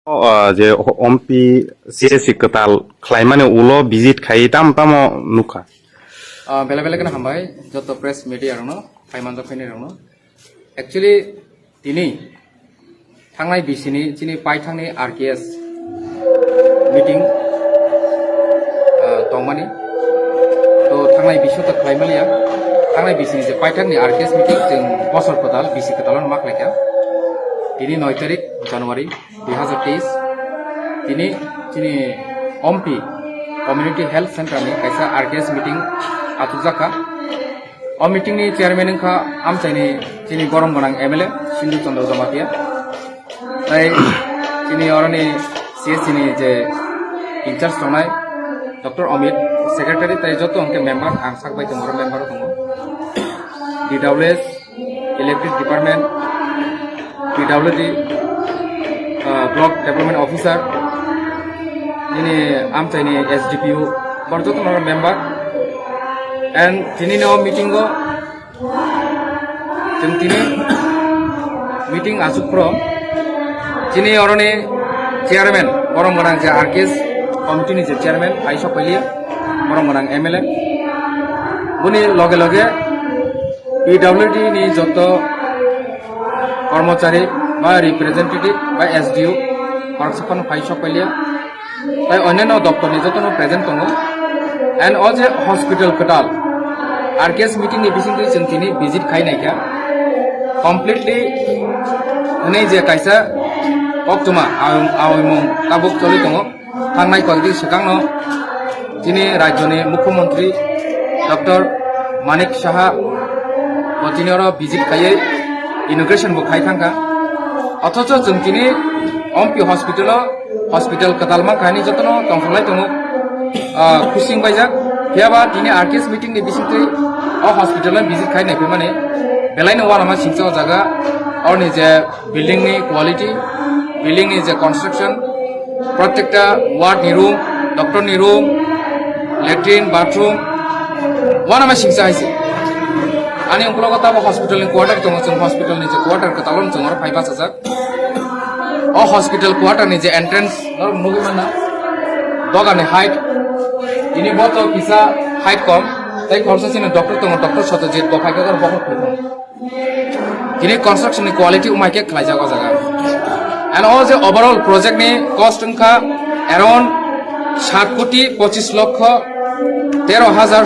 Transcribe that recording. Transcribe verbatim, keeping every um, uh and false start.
O, ah, je o-, ompi C S C kwtal khlaimani ulo visit khai tam tamo nukha. Ah, bele bele kheno hambai joto press media rokno, phaimanjak phainai rokno. Actually, tini thangnai bisini chini paithangni R K S meeting, ah, tongmani. To thangnai biso to khlai maliya. Thangnai bisini je paithangni R K S meeting chwng bosor kwtal, bisi kwtal ma khlaikha. Tini noi tarik January dui hazar teis. Tini chini Ompi Community Health Center ni kaisa R K S meeting achukjakha. O meeting ni chairman wngkha amchaini chini borom gwnang M L A Sindhu Chandra Jamatia. Tai chini oroni C S C ni je in charge tongnai Doctor Amit, secretary tai joto hwnkhe member, ang sak bai tongo, oro member o tongo. D W S, Electric Department, P W D, ah, Block Development Officer, nini amchaini S D P O, bor joto no member. And tini no meeting o, chwng tini meeting asuk pro, chini oroni chairman, borom gwnang je R K S committee ni je chairman, pai sok pailiya, borom gwnang M L A. Boni loge loge P W D ni joto kormochari ba representative ba S D O khoroksa phano phai sok pailiya. Tai onyaino doptor ni jotono present tongo. And o je hospital kwtal R K S meeting ni bisingtwi chwng tini visit khai naikha. Completely hwnwi je kaisa koktwma awi-, awimung tabuk choli tongo. Thangnai koi di swkangno chini rajyoni Mukhyamantri Doctor Manik Saha bo tini oro visit khaiwi inauguration bo khai thangkha. Othocho chwng tini Ompi hospital o, hospital kwtal mankha hinwi jotono tongthok lai tongo, ah, khusing baijak. Phiya ba tini R K S meeting ni bisingtwi o hospital o visit khai naiphimani belaino uanama singcha o jaga. Oroni je building ni quality, building ni je construction, protekta ward ni room, doctor ni room, latrine, bathroom, uanama singcha hai se. Ani ukologo tabo hospital ni quarter tongo, chwng hospital ni je quarter kwtal o chwng oro phai bachajak. O hospital quarter ni je entrance norok nugwi manna, doga ni height, ini bo to kisa height kom, tei khoroksa chini doctor tongo, Doctor Satyajit, bo phai khe oro bokhok phai tongo. Tini construction ni quality umai khe khlaijak o jaga. And o je overall project ni cost wngkha around sat koti pochis lokho tero hajar